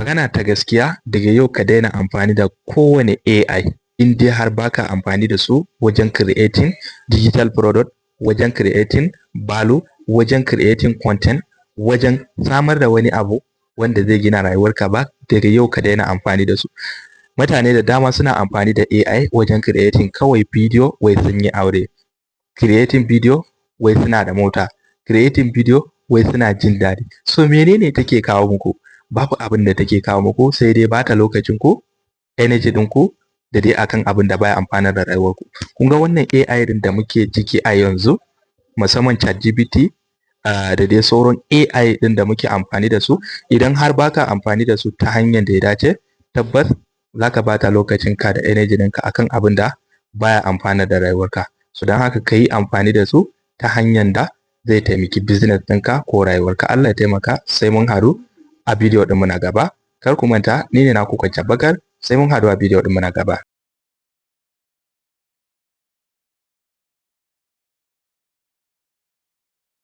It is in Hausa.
Magana ta gaskiya, daga yau ka daina amfani da kowane AI in dai har baka amfani da su wajen creating digital product, wajen creating value, wajen creating content, wajen samar da wani abu wanda zai gina rayuwarka ba. Daga yau ka daina amfani da su. Mutane da dama suna amfani da AI wajen creating kawai video wai sun yi aure, creating video wai suna da mota, creating video wai suna jin daɗi. So menene take kawo muku? Babu abin da take kawo muku sai dai bata lokacin ku, energy ɗinku, da dai akan abin da baya amfanar da rayuwarku. Kun ga wannan AI ɗin da muke ciki a yanzu, musamman ChatGPT da dai sauran AI ɗin da muke amfani da su, idan har baka amfani da su ta hanyar da ya dace, tabbas zaka bata lokacinka da energy ɗinka akan abin da baya amfanar da rayuwarka. So don haka ka yi amfani da su ta hanyar da zai taimaki business ɗinka ko rayuwarka. Allah ya taimaka. Sai mun haɗu a bidiyo ɗinmu na gaba. Kar ku manta, ni ne naku Kwanci Bakar. Sai mun haɗu a bidiyo ɗinmu na gaba.